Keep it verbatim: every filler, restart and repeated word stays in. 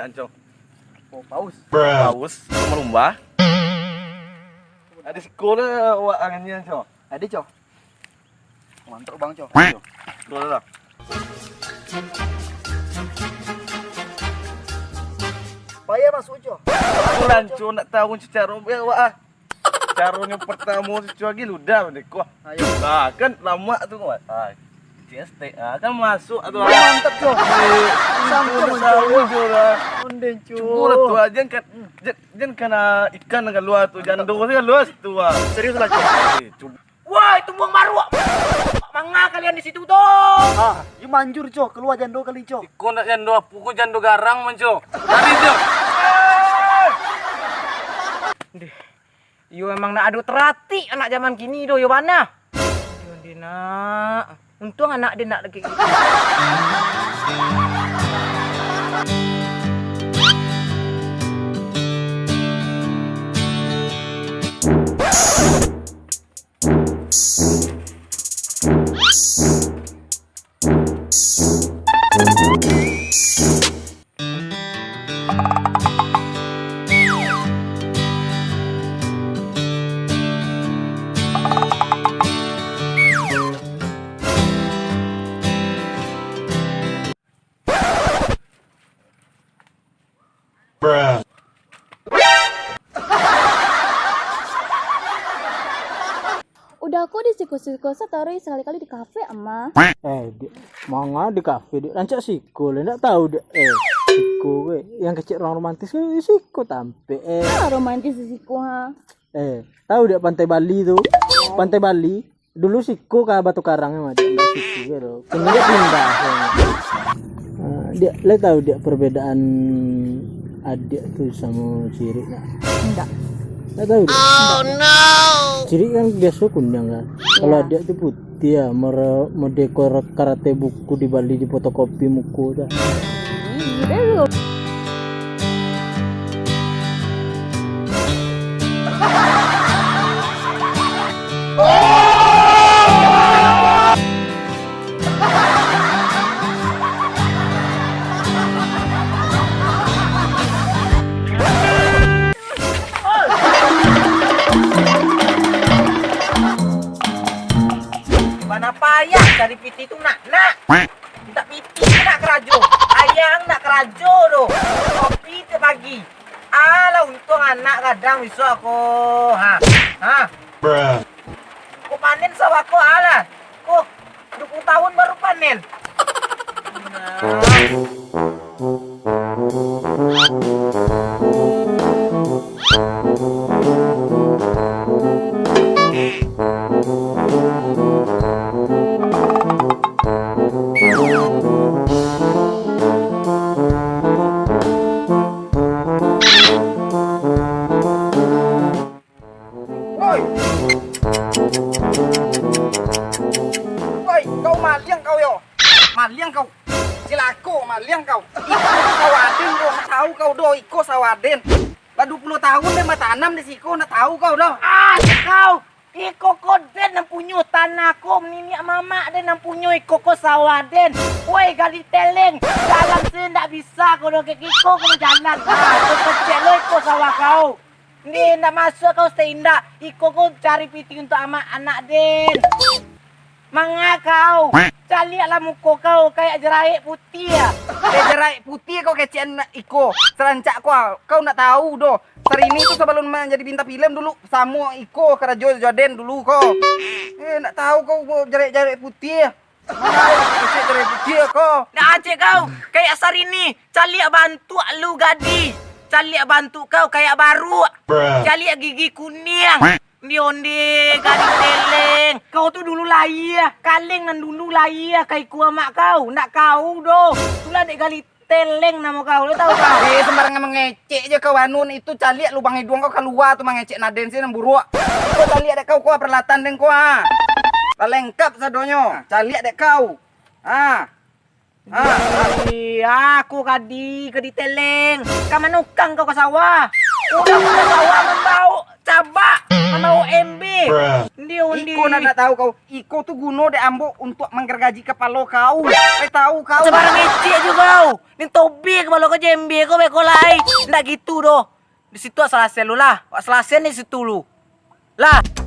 Anco. Oh, paus. Paus, lumba-lumba. Ado siko lah awak angan ni, Anco. Ado, Co. Mantap, Bang, Co. Siko lah. Payah masuk, Co. Itulah, Anco, nak tahu caro biar awak ah. Caronyo pertamo, situ lagi ludah, deh, kuah. Ayo. Ah, kan lamak tu, kuah. Ah, C S T. Ah, kan masuk tu. Mantap, Jo. Sangkut, Itu Jo. Tahu, Jo, lah. Onde, Jo. Cubo lah tu, ah. Jan kan, jan, jan kana ikan kalua tu. Mantap. Jando tu kalua situ, ah. Serius lah, Jo. Eh, cubo. Woi, tumbuang baruak. Manga kalian di situ, tu? Ah, yo manjur, Jo. Kalua jando kali, Jo. Iko ndak jando apo ko, jando garang, man, Jo. Cari, Jo. Deh. Iyo emang ndak ado taratik anak jaman kini doh, iyo bana. Iyo, deh, nak. Untuang anak den ndak lagi. Udah ko di siko-siko, sataruih sakali-kali di kafe, Ama. Eh, Diak, manga di kafe, Diak? Rancak siko lah, ndak tahu, Diak. Eh, siko, weh. Yang kecek urang romantis, eh, siko tampek, eh. Ah, romantis di siko, ha. Eh, tahu Diak Pantai Bali tu? Pantai Bali. Dulu siko ka Batu Karang, Mak, Diak, ndak siko, Diak, tu. Kini Diak pindah, Diak. Ah, Diak, lai tahu, Diak, perbedaan adiak tu samo cirik, nak? Ndak. Ndak tahu, Diak? Oh, no! Cirik kan biaso kuniang, kan? Kalau adiak tu putiah, mara-, mode kor-, karate buku di Bali, di fotokopi muko tu. Ih, gitu. Bana payah cari piti tu, nak, nak. Mintak piti tu nak karajo. Ayang nak karajo doh. Kopi tiap pagi. Alah, untuang anak gadang bisuak ko. Ha. Ha. Ko panen sawah ko, alah. Ko, duo puluah tahun baru panen. Nah. Woi! Woi, kau maliang kau yo! Maliang kau! Cilako maliang kau! Iko sawah den doh, ndak tahu kau doh, iko sawah den. Lah duo puluah tahun den batanam di siko, ndak tahu kau doh. Ah, kau! Iko ko den nan punyo tanah ko, niniak mamak den nan punyo, iko ko sawah den. Woi, gali teleng, jalan se ndak bisa kau doh, kek iko ko jalan. Ah, kau kecek lo iko sawah kau. Ndeh, indak masuak kau, Ustaz Indak. Iko ko cari piti untuak amak anak den. Manga kau? Caliaklah muko kau, kayak jeraik putiah. Kayak jeraik putiah kau kecekan iko. Sarancak kau, kau ndak tahu doh. Sarini tu sabalun manjadi bintang filem dulu, samo iko karajo jo den dulu ko. Eh, ndak tahu kau jeraik-jeraik putiah. Mana kecek jeraik putiah ko? Nah, cek kau, kayak Sarini. Caliak bantuak lu, gadih. Caliak bantuak kau kayak baruak. Caliak gigi kuniang. Ndi onde, gadih teleng. Kau tu dulu lahia, kaleng nan dulu lahia ka iko amak kau. Ndak kau doh. Itulah dek gali teleng namo kau, lo tahu kau? Eh, sembarangan mangecek je kau, anu, itu caliak lubang iduang kau kalua tu, mangecek naden sih nan buruak. Kau caliak dek kau, kau peralatan den kau, ha. Lah lengkap sadonyo. Caliak dek kau. Ha. Ha. Ih, aku kadi, kadi teleng. Ka manukang kau ka sawah. Urang ka sawah mambaok cabak, mambaok embe. Ndi, ndi. Iko Ndak tahu kau, iko tu guno dek ambo untuak manggargaji kapalo kau. Pai tahu kau. Sambarang ecek juo kau. Ni tobi kapalo kau jembe kau beko lai. Ndak gitu doh. Di situ wak salasian lu lah. Wak salasian di situ lu. Lah.